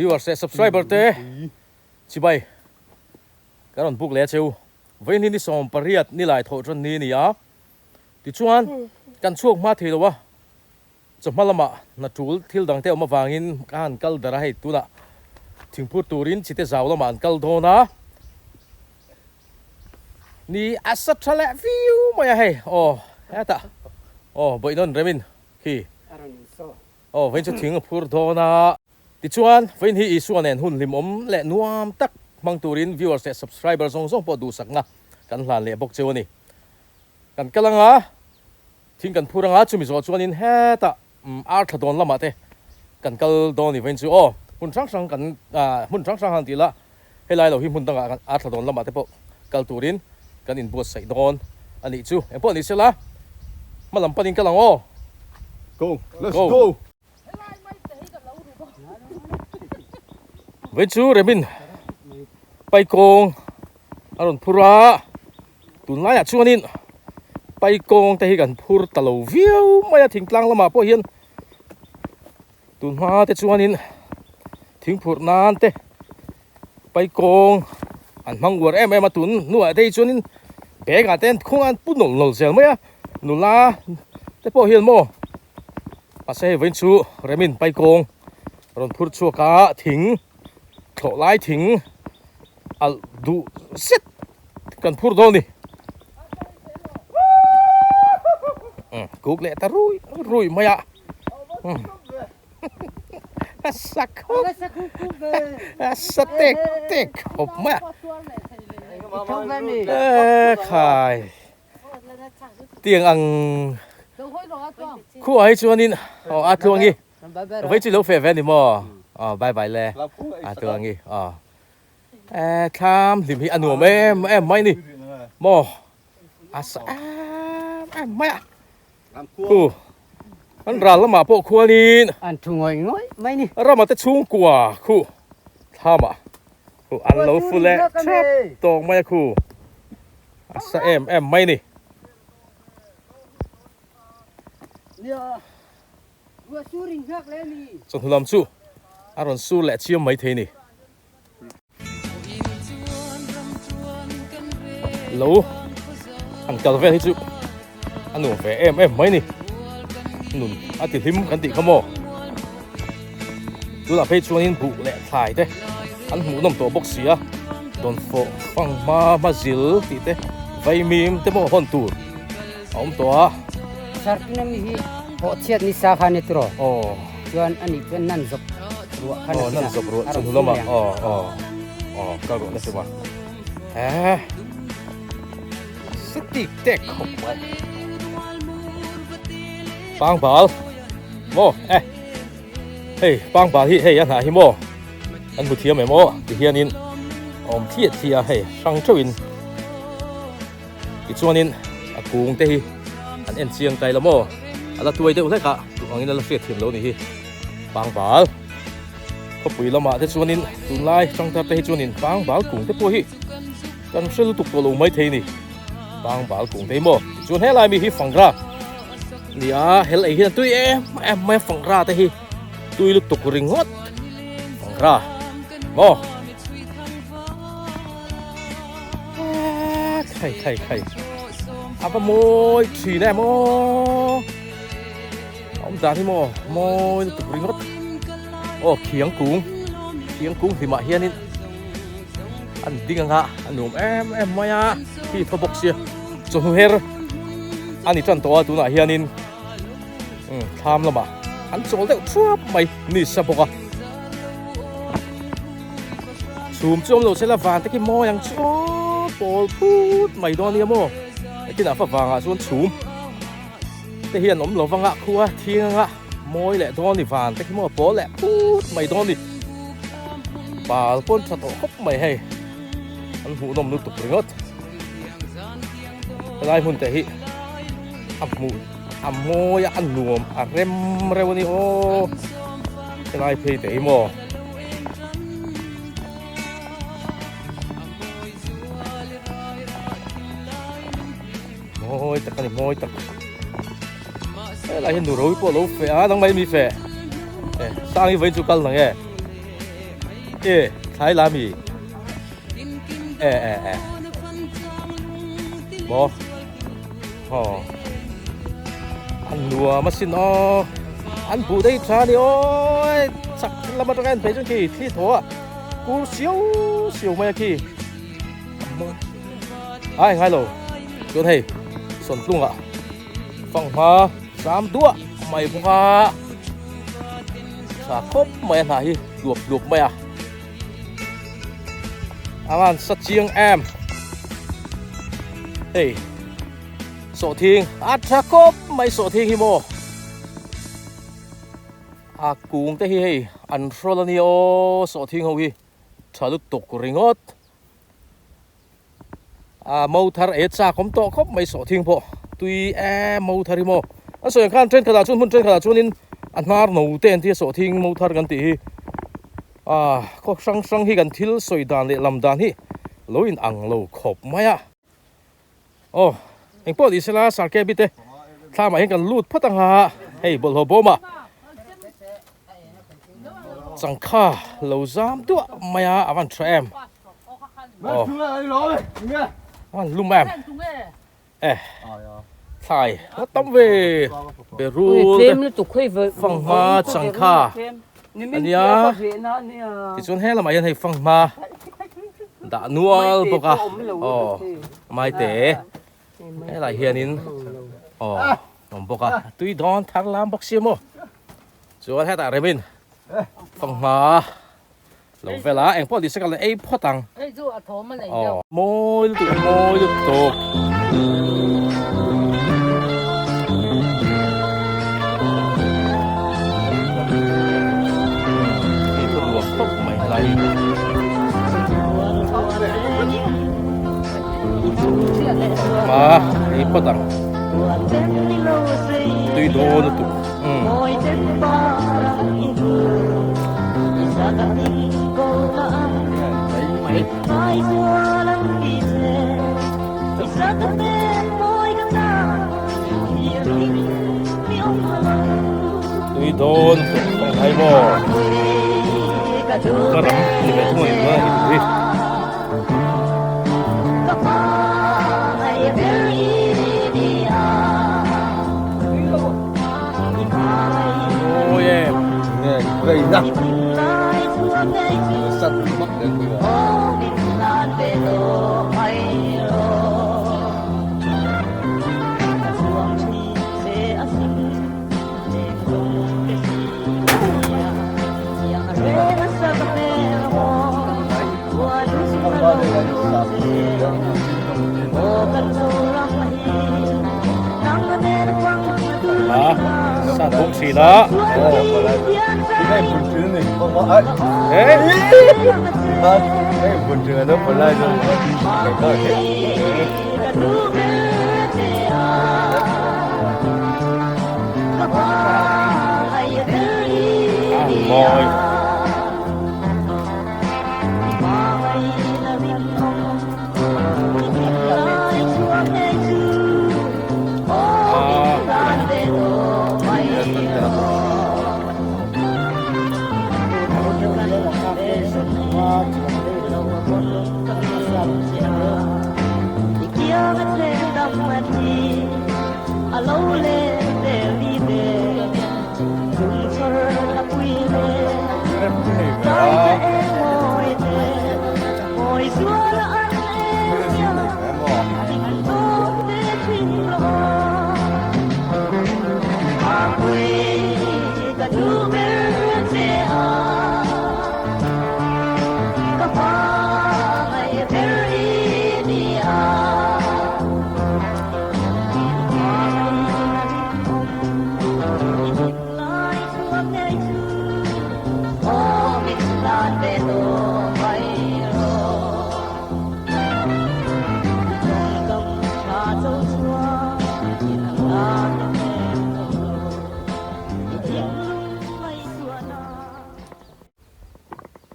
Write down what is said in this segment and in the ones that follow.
Viewers leh subscriber te chibai ka rawn book leh a cheu. Vawiin ni 18 nilai thawh tan ni a ni a. Tichuan kan chhuak hma thei lo a, chawhma lamah hna tul thil dang te awm avangin ka han kal dar a, hei tunah thingphur turin chite zau lamah an kal dawn a. Ni a sa tha leh viau mai a hei aw hetah aw bawihnawn remin khi aw vawiin chu thing a phur dawn a. Tichuan, vawiin hi Isua nen hun hlimawm leh nuam tak hmang turin viewers leh subscriber zawng zawng pawh duhsakna kan hlan leh bawk cheu a ni. Kan kal anga, thing kan phur anga, chumi zawh chuanin hetah ar thla dawn lamah te kan kal dawn ni vawiin chu aw. Hmun hrang hrang kan hmun hrang hrang han tih lah helai lo hi hmun dangah kan ar thla dawn lamah te pawh kal turin kan inbuatsaih dawn a nih chu. Engpawh ni sela, hma lam panin kal ang aw. Go! Let's go! Vei chu Remin paikawng a rawn phur a, tunlaiah chuanin paikawng te hi kan phur ta lo viau mai a thingtlang lamah pawh hian tun hma te chuanin thingphurh nan te Paikawng an hmang uar em em a tun hnuah te hi chuanin bag ah te an khung a an pu nawlh nawlh zel mai a nula te pawh hian maw mahse hei vawiin chu Remin paikawng rawn phur chhuak a thing thlawh lai thing alh duh zet kan phur dawn a ni kuk leh ta rui rui mai a. A sa khawp a sa tek tek khawp mai a e khai tiang ang khuah hi chuanin aw a tluang hi vei chu lo feh ve a ni maw aw bye bye le a tluang hi aw e thlam hlim hi a nuam em em mai ni maw a sa em em mai a. Khu an ral lamah pawh khuanin an thu ngawih ngawih mai ni. Rama te chhungkua khu thlamah khu an lo fu leh thap tawk mai a khu a sa em em mai ni. Chawhnu lam chu a rawn sur leh chiam mai thei ni. Lo han kal vel hi chu a nuam ve em em mai ni nun a ti hlim kan tih kha maw tunah phei chuanin buh leh thlai te an hmuh nawm tawh bawk si a dawnfawh fanghma hma zil tih te vaimim te pawh hawn tur a awm tawh a. Sarkina mi hi hawhchhiat ni sa kha ni tiraw? Aw. Chuan a nih chuan nan zawp ruah kha Aw nan zawp ruah chu hnu lamah aw aw aw kal ruah nasa ma he sati tek khawp mai pangbal maw eh hei pangbal hi hei a hnah hi maw an hmu thiam em aw ti hianin a awm thliah thliah a hei hrang theuhin Tichuanin a kung te hi an en chiang kai lo maw? A la tuai deuh hlek a, duh angin a la hriat thiam lo ni hi. Pangbal khawpui lamah te chuanin tunlai tangthar te hi chuanin pangbal kung te pawh hi kan hre lutuk tawh lo mai thei ni. Pangbal kung te hi maw? Tichuan helai mi hi fangra nia hel ei hian a tui em em mai a fangra te hi tui lutuk ringawt fangra maw? Khai khai khai a va mawi thin em aw a awm dan hi maw mawi lutuk ringawt aw khiang kung khiang kung hlimah hianin an ding anga a nuam em em mai a khi thaw bawk sia chawhnu her a ni tan tawh a tunah hianin thlam lamah an chawl deuh thuap mai ni sa bawk a. Chhum chu awm lo sela van te khi mawi ang chu aw pawl phut mai dawn nia maw hetinah fa vangah chuan chhum te hian awm lo vanga khua thing anga mawi leh dawn ni van te khi maw pawl leh phut mai dawn ni pal pawn tha tawh khawp mai hei an hmuh nawm lutuk ringawt helai hmun te hi a hmuh a mawi a a nuam a rem reuh a ni aw helai phei te hi maw. Mawi tak a ni mawi tak helai hian nu ro pawh a lo feh a nangmah hi mi feh eh sang hi vawiin chu kal nang e. E thlai la mi e e e maw aw an nuam asin aw an buh daih tha a ni aw chak lam atanga en phei chuan khi thli thaw a kur siau siau mai a khi ai ngai lo chuan hei sawntlungah fanghma zam duah mai bawk a tha khawp mai a hnah hi hluap hluap mai a a ngan sa chiang em hei sawhthing a tha khawp mai sawhthing hi maw a kung te hi hei an hrawl a nia aw sawhthing ho hi tha lutuk ringawt. A mo thar e chak awm tawh khawp mai sawhthing pawh tui em mo thar hi maw a sawi ang khan thenkhatah chuan hmun thenkhatah chuanin a hnar no te an tia sawhthing mo thar kan tih hi ah khaw hrang hrang hi kan thil sawi dan leh lam dan hi lo in ang lo khawp mai a aw engpawh ni sela sarke bite thlamah hian kan lut phawt ang a hei bawlhhlawh bawm ah Changkha lo zam duah mai a, a van tha em. Aw. A van lum em. E. Thlai a tam ve. Berul te fanghma changkha ania. Tichuan he lamah hian hei fanghma dah nual bawk a. Aw maite helai hianin aw awm bawk a tui dawn thar lam bawk sia maw chuan hetah remin fanghma lo vel a engpawh ni se ka la ei phawt ang aw mawi lutuk mawi lutuk. Hma ei phawt ang tui dawn lutuk umm. Tui dawn lutuk ang hai maw ka ram ni ve thung a ni tuna hi tur hi. Sat bawk thin a. Mawi.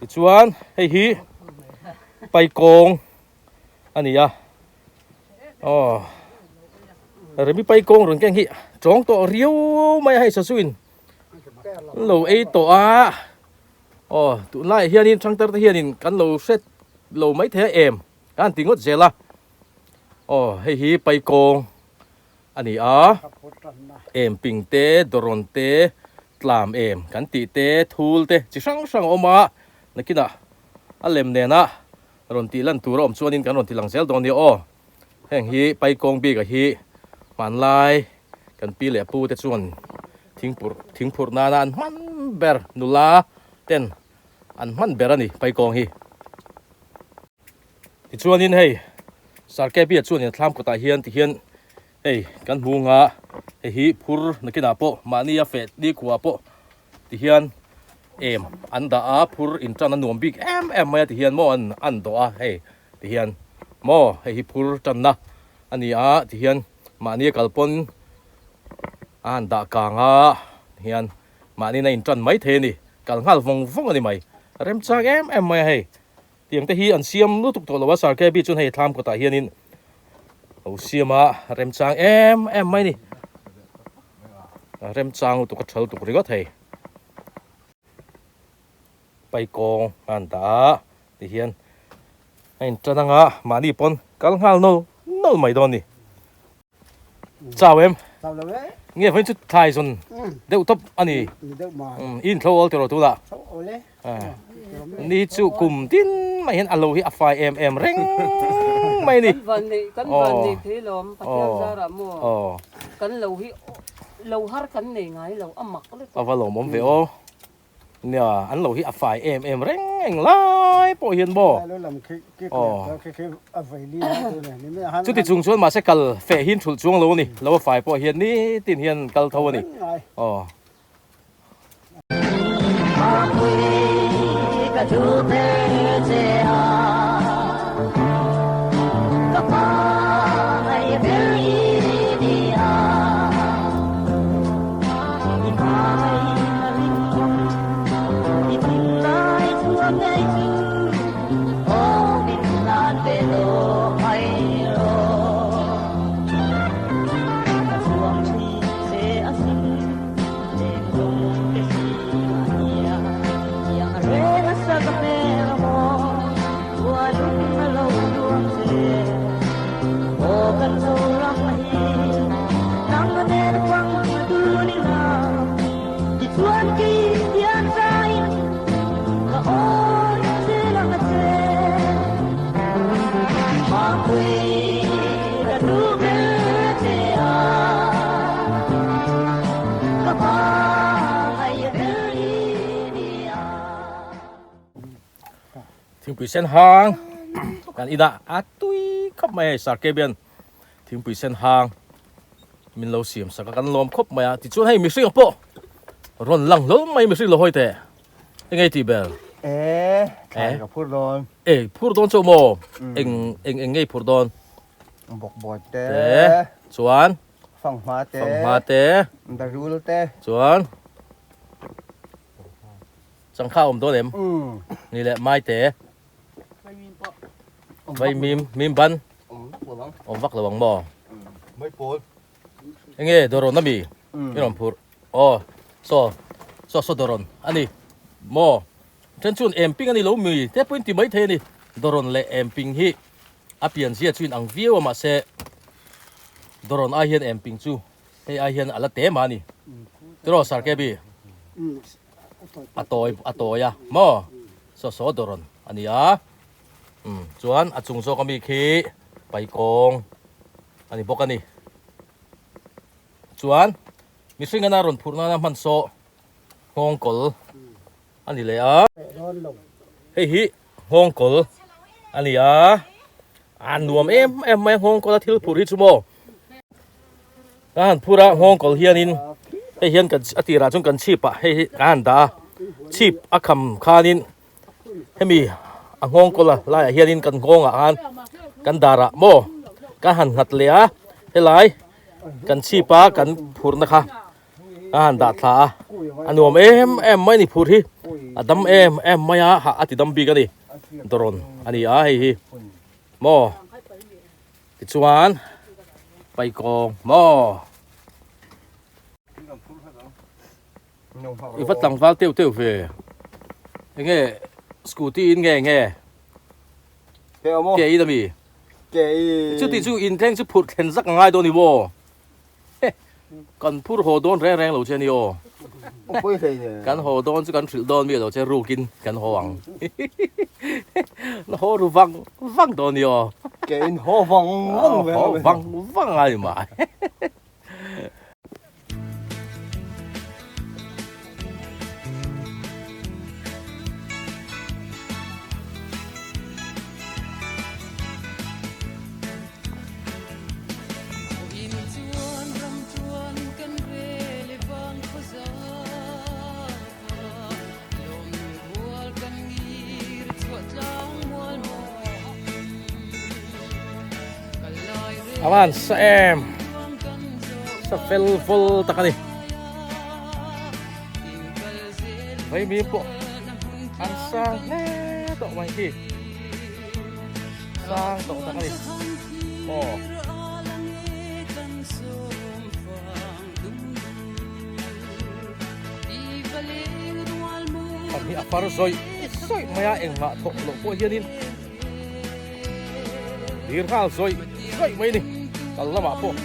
Tichuan hei hi paikawng a ni a aw remi paikawng rawn keng hi tawng tawh riau mai a hei sazuin lo ei tawh a. Aw tunlaiah hianin thangtar te hianin kan lo hre lo maithei a em kan han ti ngawt zel a. Aw hei hi paikawng a ni a, em ping te dawrawn te tlam em kan tih te thul te chi hrang hrang a awm a, nakinah a lem nena rawn tih lan tur a awm chuanin kan rawn ti lang zel dawn nia aw. Heng hi paikawng bik a hi hmanlai kan pi leh pu te chuan thingpur thingphurh nana an hman ber nula ten an hman ber a ni paikawng hi. Tichuanin hei Sarkepia chuanin a thlam kawtah hian tihian hei kan hmu nga hei hi phur nakinah pawh mahni a feh nikhua pawh tihian em an dah a phur intan a nuam bik em em mai a tihian maw an an dawh a hei tihian maw hei hi phur tanna a ni a tihian mahni a kal pawn a han dah kang a tihian mahni in a intan mai thei a ni kal nghal vawng vawng a ni mai remchang em em mai a hei. Tiang te hi an siam lutuk tawh lo a, Sir KB chuan hei thlam kawtah hianin lo siam a, remchang em em mai ni. Remchang lutuk a tha lutuk ringawt hei. Paikawng a han dah a, tihian a intan anga mahni pawn kal nghal nawl nawl mai dawn ni. Chau em? Chau lo e. Nge vawiin chu thlai zawn deuh tawp a ni. Ni deuh ma. I inthlo awl tiraw tunah? Thlo awl e. Ni chu kum tin mai hian a lo hi a fai em em reng mai ni. Kan van nei kan van nei thei lawm Pathian zarah maw kan lo hi lo har kan nei ngai lo a mak lutuk. A va lawmawm ve aw. Nia, an lo hi a fai em em reng eng lai pawh hian maw? Chuti chung chuan mahse kal feh hin thulh chuang lo a ni, lo a fai pawh hian nitin hian kal tho a ni. Aw. Thingpui sen hang kan inah a tui khawp mai a Sarkebian thingpui sen hang min lo siam sak a kan lawm khawp mai a tichuan hei mihring pawh rawn lang hlawm mai mihring lo hawi teh eng ei tih ber e thlai ka phur dawn e phur dawn chu maw eng eng eng ngei phur dawn bawk bawi te chuan fanghma te fanghma te darul te chuan changkha awm dawn em ni leh mai te Vai mim mim ban awm vak lo ang maw mai pawl enge dawrawn ami i rawn phurh aw saw saw saw dawrawn ani maw then chuan em ping ani lo mi te pawhin ti mai thei ani dawrawn leh em ping hi a pian zia chu in ang viau a mahse dawrawn ai hian em ping chu hei ai hian a la te mah ani tiraw sir KB a tawi a tawi a maw saw saw dawrawn ani a. Umm chuan a chung zawk ami khi paikawng a ni bawk a ni. Chuan mihring ana rawn phurh nana hman saw nghawngkawl a ni leh a. Hei hi nghawngkawl a ni a, a nuam em em mai a nghawngkawl a thil phurh hi chu maw. Ka han phur a nghawngkawl hianin hei hian kan a tirah chuan kan chhip ah hei hi ka han dah a, chhip a kham khanin hemi a nghawng kawl a laiah hianin kan nghawngah khan kan darah maw ka han nghat leh a helai kan chhip a kan phurhna kha a han dah thla a a nuam em em mai a ni phur hi a dam em em mai a hah a ti dam bik a ni dawrawn a ni a hei hi maw tichuan paikawng maw. I va tlangval teuh teuh ve. Enge scooty in nge nge? Ke awm aw. Ke in ami? Ke in. Chuti chu in thleng chu phurh thlen zak a ngai dawn ni maw? Kan phur haw dawn reng reng lo che ni aw. Pawi hlei nen. Kan haw dawn chu kan hrilh dawn mi lo che rukin kan haw ang. Na haw ru vang vang dawn ni aw. Ke in haw vang vang ve. Haw vang vang a ni mai. A van sa em sa fel vol tak a ni vaimim pawh an sang hle tawh mai khi sang tawh tak a ni aw. Kan hi a far zawih zawih mai a engmah thawk loh pawh hianin dir nghal zawih zawih mai a ni kal lamah pawh.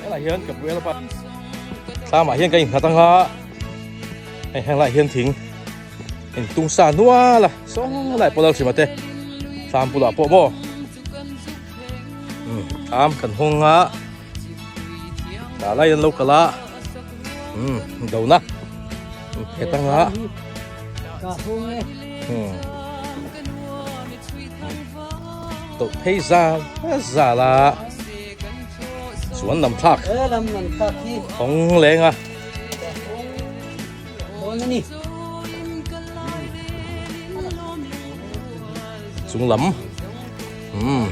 Helai hian ka buai lapa thlamah hian ka innghat anga hei henglaiah hian thing intung sa nual a saw lai pawh lalhrim ate thlam bulah pawh maw. Am kan hawng a tah lai an lo kal a do na phet anga tawlh phei zal zal a chuan lam thlak hawng leng a. Chung lam umm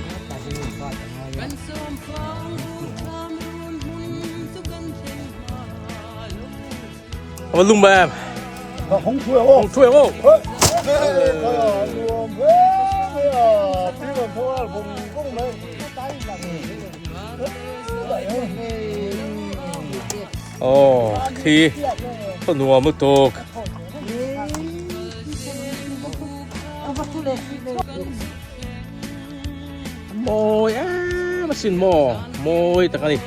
a va lum em hong thui ang hong thui ang aw aw khi a nuam lutuk. Mawi em asin maw mawi tak a ni.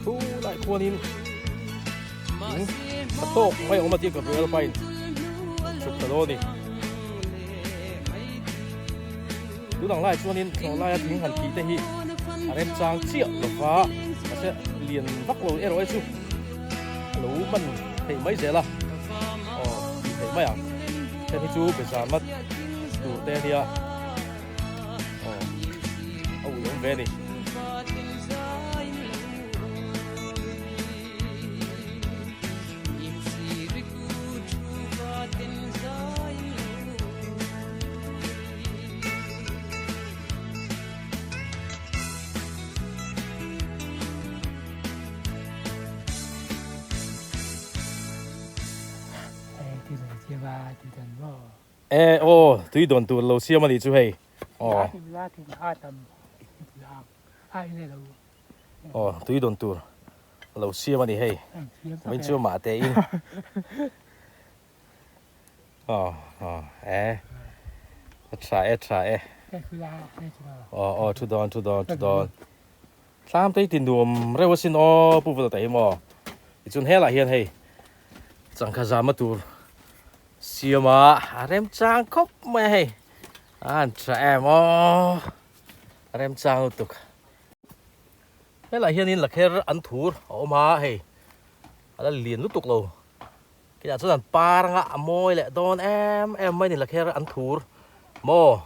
Thu lai khuanin a tawk mai awm a tia Gabriel pain chhuk ta dawn a ni. Tunang lai chuanin thlawh laia thing han tih te hi a remchang chiah lo va, mahse lian vak lo erawh e chu a lo man theih mai zel a, aw tih theih mai ang. Heng hi chu bezama tur te a nia, aw a ui awm ve a ni. E aw tui dawn tur lo siam a nih chu hei aw aw tui dawn tur lo siam a ni hei vawiin chu mah te in Aw aw e a tha e tha e aw aw thu dawn thu dawn thu dawn thlam te hi ti nuam reuh asin aw pu vula te hi maw tichuan helaiah hian hei changkha zama tur siam a a remchang khawp mai a hei a han tha em aw a remchang lutuk helaiah hianin lakher an thur a awm a hei a la lian lutuk lo. Kitah chuan an par anga a mawi leh dawn em em mai ni lakher an thur maw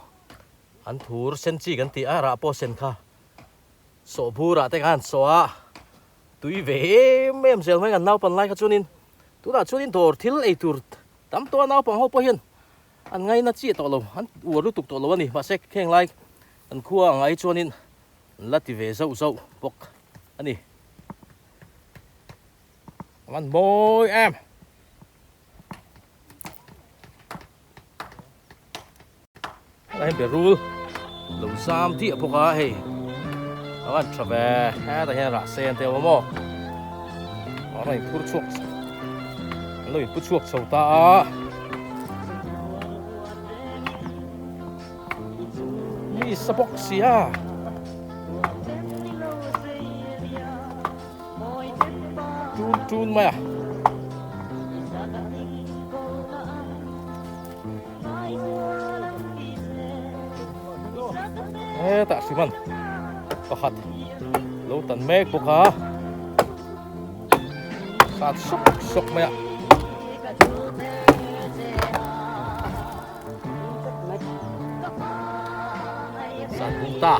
an thur sen chi kan tih a rah pawh sen kha sawh burah te khan sawh a tui ve em em zel mai kan naupan lai kha chuanin tunah chuanin dawr thil ei tur tam tawh a naupang ho pawh hian an ngaina chiah tawh lo an uar lutuk tawh lo a ni mahse heng lai kan khua ang ai chuanin an la ti ve zauh zauh bawk a ni. A van mawi em. Helai hian berul lo zam diah bawk a hei a van tha ve hetah hian rah sen te a awm a maw a rawn inphur chhuak an lo inpu chhuak chho ta a. Mi sa bawk si a. Tun tun mai a. Hetah hriman pakhat lo tan mek bawk a. Sat sawk sawk mai a. Sat bung ta.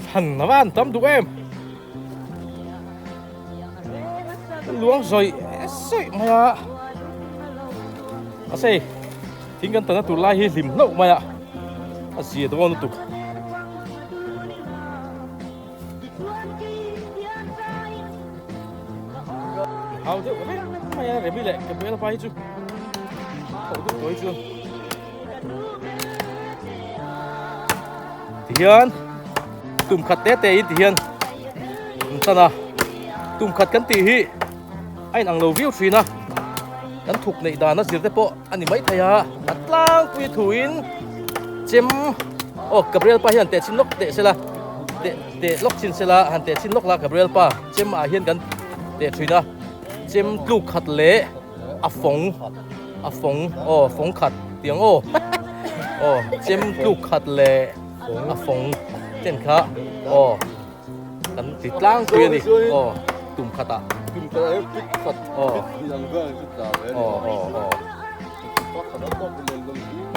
Thlan a van tam duh em. Luang zawih zawih mai a. Mahse thing kan tana tur lai hi hlim hlauh mai a. A zia dawn lutuk. Hau deuh reng mai a Remi leh Gabriel pa hi chu thawh duh tawh hi chuan. Tihian tum khat te te in tihian an tan a tum khat kan tih hi a inang lo viau thin a kan thuk neih dan a zir te pawh a ni maithei a a tlangpui thuin chem aw Gabriel pa hian teh chin lawk teh sela teh teh lawk chin sela han teh chin lawk la Gabriel pa chem ah hian kan teh thin a chem tluk khat leh a fawng a fawng aw fawng khat tiang aw aw chem tluk khat leh a fawng chen kha aw kan ti tlangpui a ni aw tum khat ah aw aw aw aw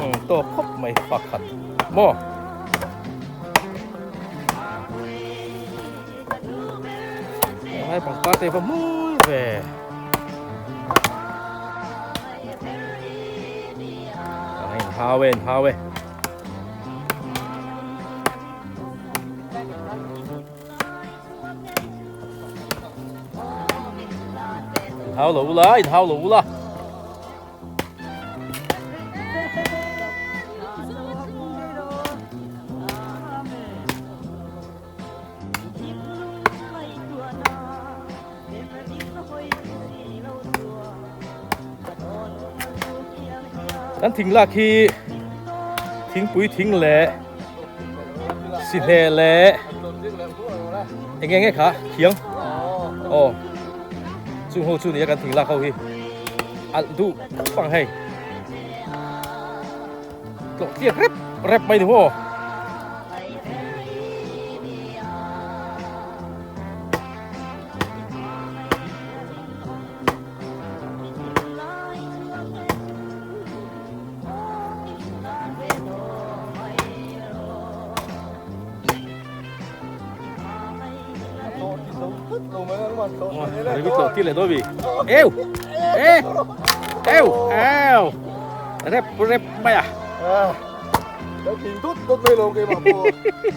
umm tawk khawp mai pakhat maw. Lai pangpar te va mawi ve. A in hau e in hau e. In hau lo ula in hau lo ula. Kan thing lak hi thingpui thing leh sihneh leh eng eng nge kha khiang aw chung ho chu nia kan thing lak ho hi alh duh khawp ang hei tlawh tliak rep rep mai ni maw. Eu! E! Eu! Eu! Rep rep mai a. Cái thing tút tút mai lo ke ma po.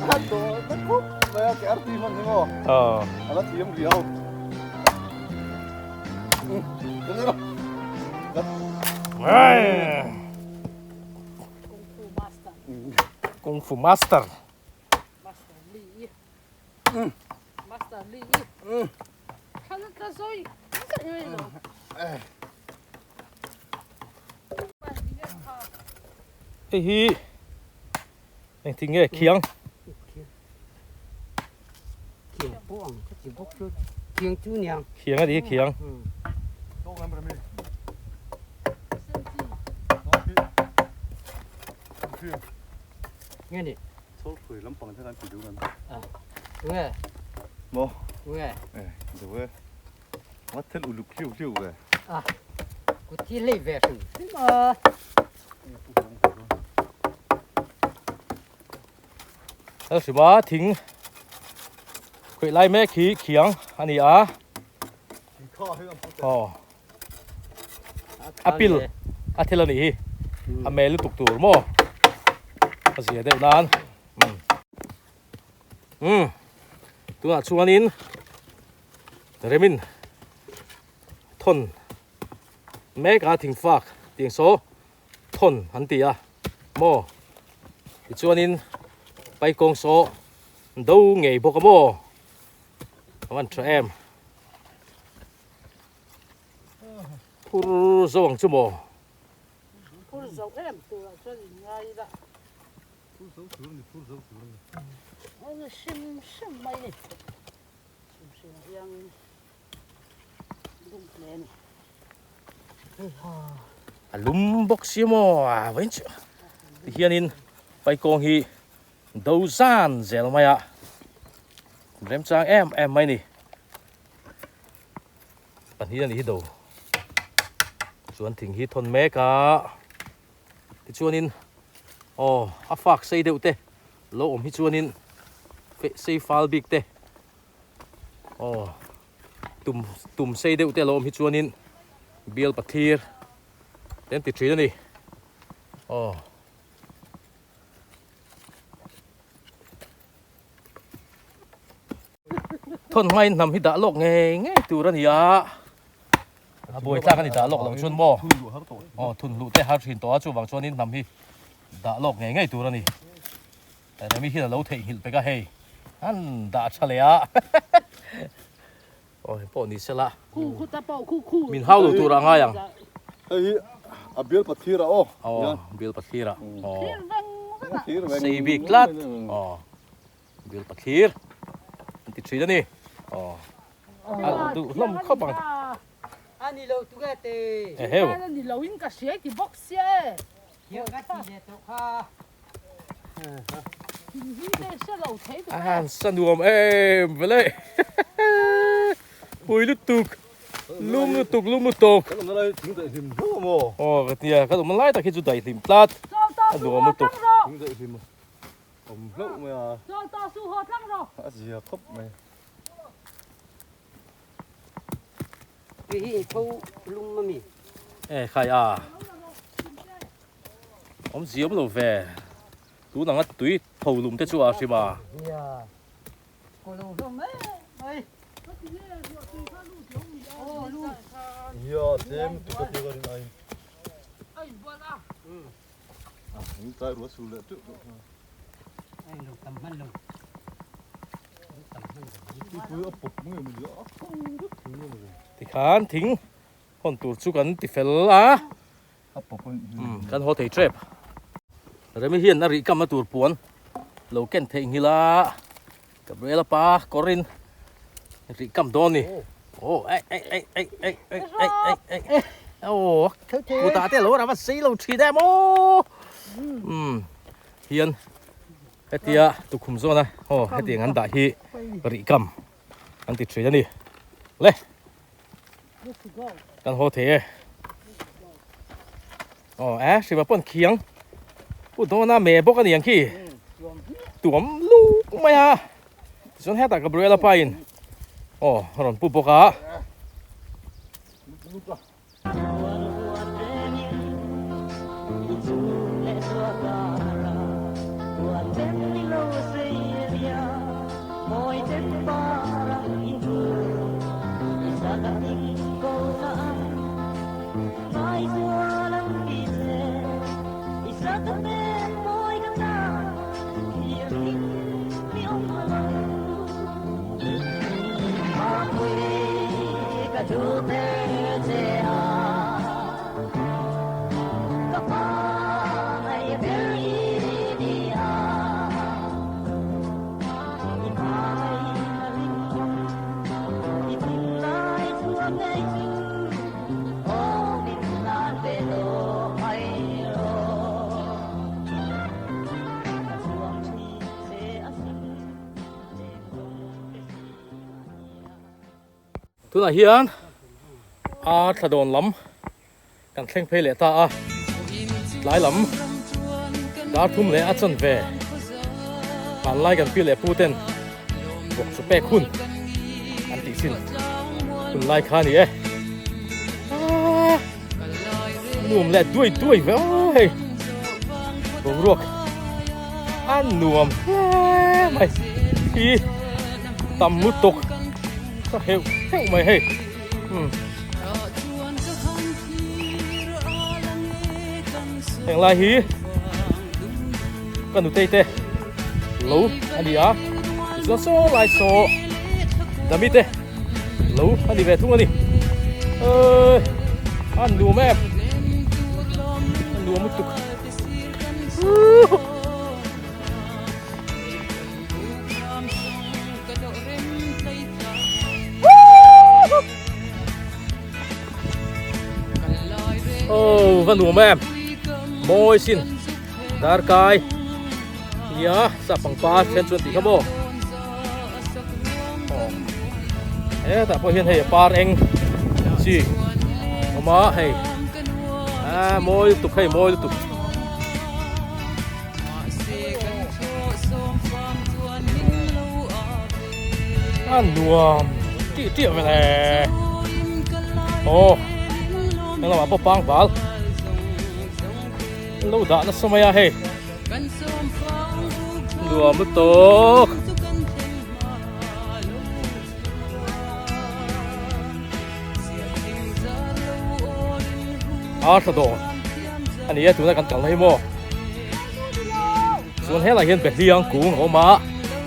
Hát to đất khúc mai cái arti man ni mo. Ờ. Ala thiam riau. Kung Fu Master. Master Lee. Master Lee. Hei hi engtin nge khiang? Khiang pawh ang ka ti bawk chu khiang chu niang. Khiang a ni hi khiang. Nge ni? Chhawlpui lampang te kan ti duh kan. Nge? Maw? Nge? Eh, duh e. Ngat thil uluk hliu hliu ve. A, kut hi hlei ve hrim hrim a. Hal hrima thing. Khawih lai mek hi khiang a ni a. Aw. A pil a thil a nih hi. A mel lutuk tur maw? A zia deuh nan. Umm. Umm. Tunah chuanin remin thawn mek a thingfak tiang saw thawn an ti a maw tichuanin paikawng saw do ngei bawk a maw a van tha em phur zo ang chu maw phur zo em turah chuan in ngai ila phur zo tur a ni phur zo tur a ni a hrim hrim mai ni hrim hrim ah hiangin lum hle a ni. A lum bawk si maw a vawiin chu tihianin paikawng hi do zan zel mai a remchang em em mai ni pahnih a nih hi do chuan thing hi thawn mek a tichuanin aw a fak sei deuh te lo awm hi chuanin sei fal bik te Aw tum tum sei deuh te a lo awm hi chuanin bial pathlir te an ti thin a ni aw. Thawn hmain hnam hi dah lawk ngei ngei tur a ni a a buai tlak a ni dah lawk loh chuan maw aw thun luh te har thin tawh a chuvang chuanin hnam hi dah lawk ngei ngei tur a ni. Remi hian a lo theihnghilh pek a hei an dah tha leh a aw hei pawh ni sela min hau lo tur a ngai ang hei hi a bial pathlir ah aw aw bial pathlir ah aw sei bik tlat aw bial pathlir an ti thin a ni aw a duh hlawm khawp ang a ni lo tu nge te eheu a ni lo in ka hria ti bawk sia e A sa nuam em vele pui lutuk lum lutuk lum lutuk aw ka tia ka awm lai tak hi chu daihlim tlat a nuam lutuk E khai a awm ziam lo ve tun anga tui tho lum te chu a hrim a. Tikhan thing hawn tur chu kan ti fel a kan haw thei tep Remi hian a rih kamna tur puan lo ken theih nghilh a Gabriela pa kawrin rih kam dawn ni aw ei ei ei ei ei ei ei ei ei aw kutah te lo rava sei lo thin em aw umm hian hetia tukhum zawna aw hetiang an dah hi rih kam an ti thin a ni le kan haw thei e aw e hriva pawn khiang pu dawna me bawk a ni ang khi tuam luk mai a tichuan hetah Gabriela pa in aw a rawn pu bawk a. Tunah hian a thla dawn lam kan thleng phei leh ta a, tlai lam dar thum leh a chan ve hmanlai kan pi leh pu ten. Vawk chu pek hun an tih sin hun lai kha a ni e. Nuam leh duai duai ve aw hei. Boruak a nuam hle mai. Hi tam lutuk ka heuh heuh mai hei. Hmm. Heng lai hi ka nutei te lo a ni a tichuan saw lai saw dami te lo a ni ve thung a ni ơi a nuam em a nuam lutuk Oh, va nuam em mawi sin darkai nia sa pangpar then chuan tih kha maw hetah pawh hian hei a par eng chi awm a hei a mawi lutuk hei mawi lutuk. A nuam tih tih vel e aw heng lamah pawh pang bal an lo dah nasa mai a hei nuam lutuk a tha dawn a ni a tuna kan kalna hi maw chuan helai hian behliang kung a awm a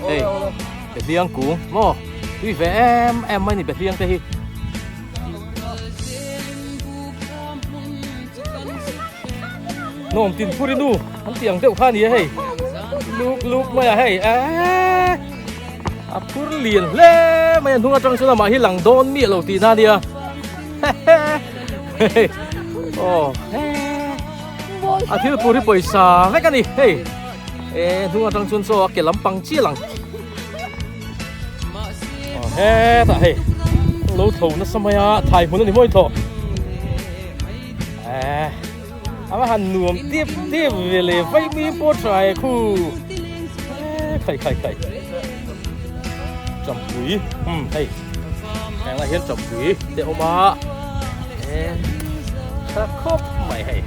hei behliang kung maw tui ve em em mai ni behliang te hi Nuam tin phur i nu an tih ang deuh kha a ni a hei luk luk mai a hei eee a phur lian hle mai a hnung atang chuan amah hi lang dawn miah lo tihna a nia hehe aw a thil phur hi pawisa vek a ni hei eh hnung atang chuan chaw a ke lampang chiah lang aw hetah hei lo tho nasa mai a thai hmun a ni mawi tawh. Eh, a va han nuam tip tip ve le vai mi pawh tha e khu eh khai khai khai champui um hei heng lai hian champui te awm a eh tha khawp mai hei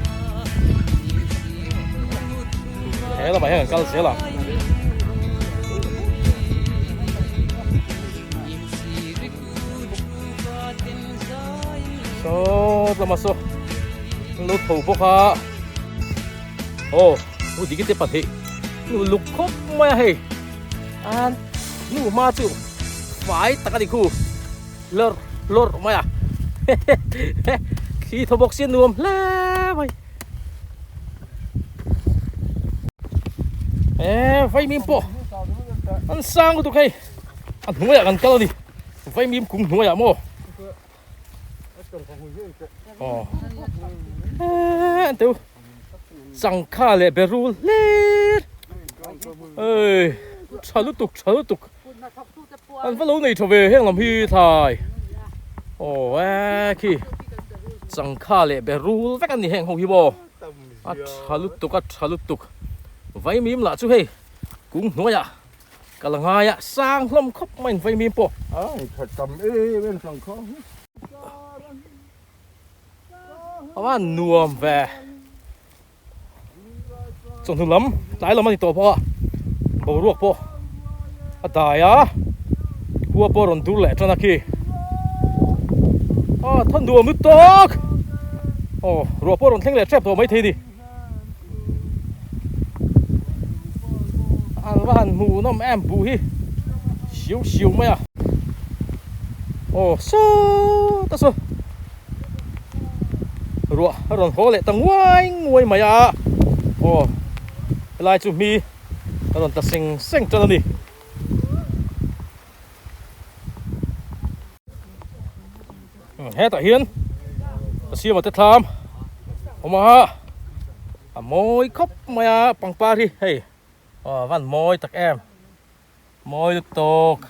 he lamah hian kan kal zel ang Saw tlama saw an lo tho bawk a aw u diki te pahnih nu luk khawp mai a hei an nu hma chu fai tak a ni khu lawrh lawrh mai a hehe thli thaw bawk sia nuam hle mai e vaimim pawh an sang lutuk hei. A hnuaiah kan kal a ni vaimim kung hnuaiah maw aw an teu changkha leh berul hlir ei tha lutuk tha lutuk an va lo nei tha ve heng lam hi thlai aw e khi changkha leh berul vek a ni heng ho hi maw a tha lutuk a tha lutuk vaimim lah chu hei kung hnuaiah Ka la ngai a, sang hlawm khawp mai in vaimim pawh. Ai tha tam em em sang kha. A nuam ve. Chawhnu lam tlai lam a ni tawh bawk a, boruak pawh a dai a, khua pawh a rawn dur leh tan a khi. A tha nuam lutuk! Aw ruah pawh a rawn thleng leh tep tawh maithei a ni. An va han hmuh nawm em buh hi siu siu mai a aw sawt a saw ruah a rawn haw leh ta nguai nguai mai a aw helai chu mi a rawn ta seng seng tan a ni. Hetah hian ka siama te thlam awm a a mawi khawp mai a pangpar hi hei aw van mawi tak em mawi lutuk.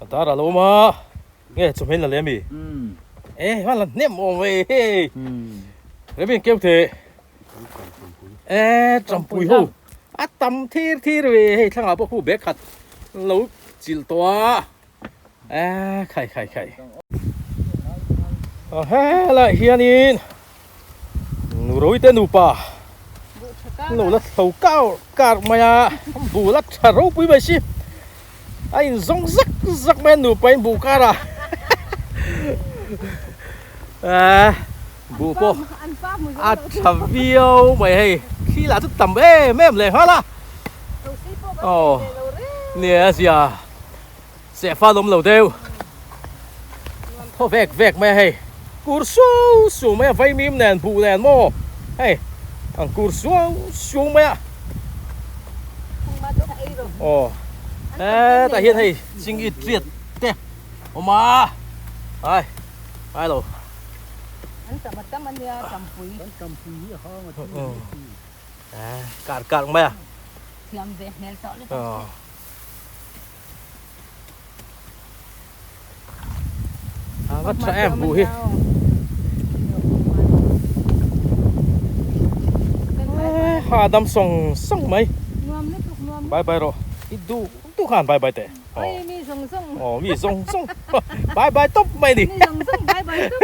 A dar a lo awm a nge chawhmeh la leh ami e van la hnem awm ve hei remi keu thei. E Trampui ho a tam thir thir ve hei thlangah pawh khu bag khat lo chilh tawh a e khai khai khai a helaiah hianin Nuroi te nupa lo la thlo kar kar mai a bu la tha ropui mai si a inzawng zak zak mai a nupa in buh kar a e buh pawh a tha viau mai hei thli lah chu tam em em leh nghal a aw nia zia seh fal awm lo deuh thaw vek vek mai a hei kur suau suau mai a vaimim nen buh nen maw hei ang kur suau suau mai a aw hetah hian hei chingit riat te awm a ai ai lo kar kar mai a A va tha em buh hi. Ha dam sawng sawng mai. Bye bye rawh. I duh duh khan bye bye teh. Oi mi zawng zawng. Aw mi zawng zawng. Bye bye tawp mai ni. Mi zawng zawng bye bye tawp.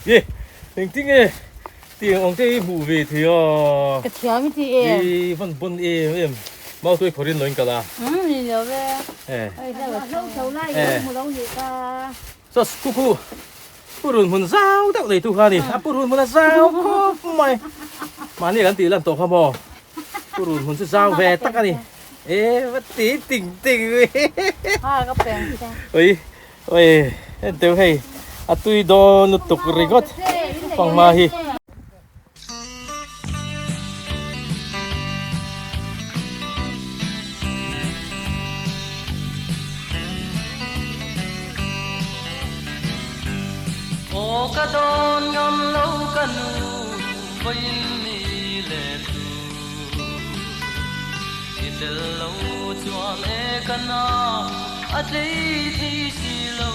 Ye engtin nge tiang ang te hi hmuh ve thei a. Ka thiam i ti em. I van bon em em mau tuai khawrin lo in kal a. Umm ni lo ve. Eh. Eh. Saw kuku purun hmun zau deuh nei tu kha a ni a purun hmun a zau khawp mai mahni kan tih lan tawh kha maw purun hmun chu zau ve tak a ni e va ti ting ting ui ui henteu hei a tui dawn lutuk ringawt fanghma hi. Aw ka dawn ngam lo ka nu vawiin ni leh tu I tel lo chuan e ka na a tlei thei si lo.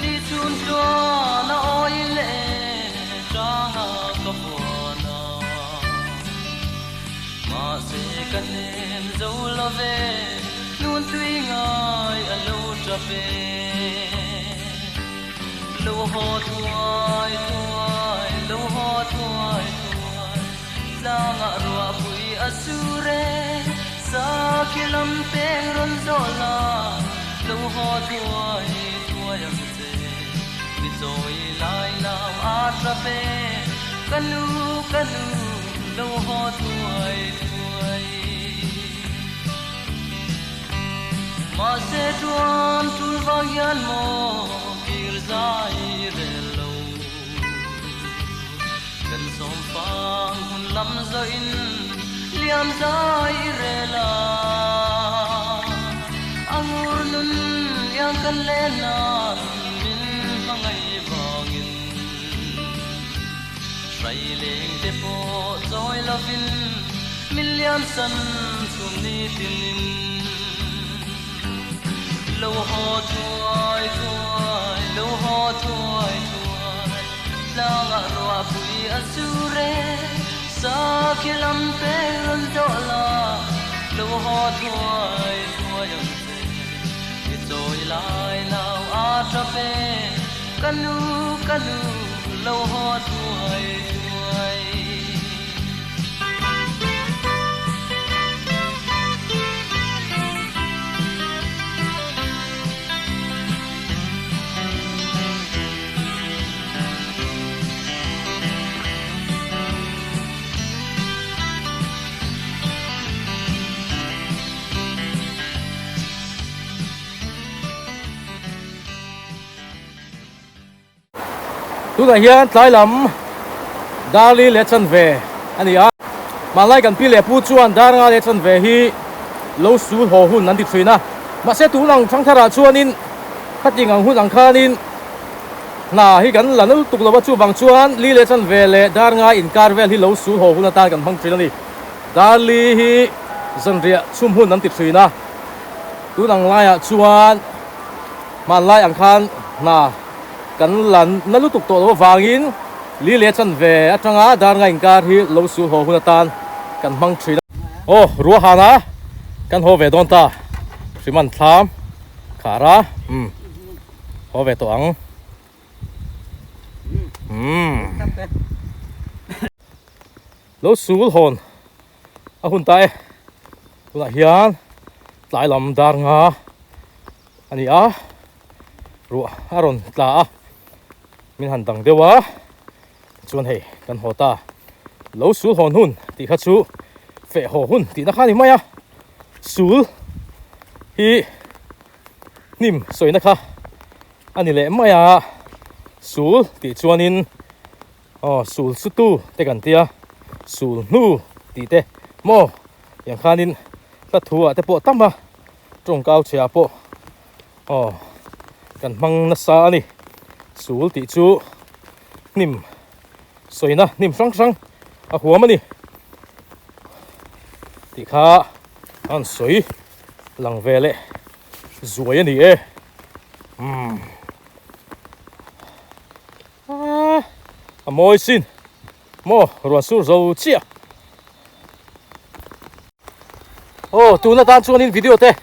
Ni chhun chuan a awi leh changa ka buan a, mahse ka hnem zo lo ve, nun tui ngai a lo tap e. Lo haw thuai thuai, lo haw thuai thuai, tlangah ruahpui a sur e, sakhi lam peng rawn zawh la, lo haw thuai thuai ang che. Mi chawi lai lam a tap e, ka nu ka nu, lo haw thuai thuai. Mahse chuan tul vang hian maw kir zai rel lo. Kan sawm fang hun lam zawhin liam zai rel a. A ngur nun liang kan len nan min hmangaih vangin. Hrai leng te pawh chawi lovin min liam san chhum ni tinin. Lo haw thuai thuai, lo haw thuai thuai, tlangah ruahpui a sur e, sakhi lam peng rawn zawh la, lo haw thuai thuai ang che, i chawi lai nau a tap e, ka nu ka nu lo haw thuai thuai. Tunah hian tlai lam dar li leh chanve a ni a, hmanlai kan pi leh pu chuan dar nga leh chanve hi lo sul haw hun an ti thin a, mahse tun ang thangtharah chuanin khating ang hun ang khanin hna hi kan la nal tuk lo a, chuvang chuan li leh chanve leh dar nga inkar vel hi lo sul haw hun atan kan hmang thin a ni. Darli hi zanriah chhum hun an ti thin a, tun ang laiah chuan hmanlai ang khan hna kan la na lutuk tawh loh avangin li leh chanve atanga dar nga inkar hi lo sul haw hun atan kan hmang thin a. Aw ruahana kan haw ve dawn ta, hriman thlam khar a, umm haw ve tawh ang. Umm. Lo sul hawn a hun ta e. Tunah hian tlai lam dar nga a ni a, ruah a rawn tla a, min han dang deuh a, tichuan hei kan haw ta. Lo sul hawn hun tih kha chu feh haw hun tihna kha a ni mai a, sul hi hnim sawina kha a ni leh mai a, sul tih chuanin Aw sul su tu te kan tia sul hnu tih te maw tiang khanin hla thu ah te pawh tam a tawngkau chhe ah pawh aw kan hmang nasa a ni sul tih chu hnim sawina hnim hrang hrang a huam a ni tih kha a rawn sawi lang ve leh zuai a ni e umm. A mawi sin maw ruan sur zo chiah. Aw tuna tan chuanin video te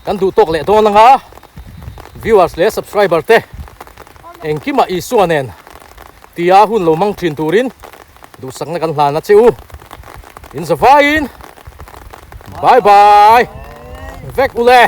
kan duh tawk leh dawn anga viewers leh subscriber te engkimah Isua nen tia hun lo mang thin turin duhsakna kan hlan a che u. In zavaiin bye bye vek ule.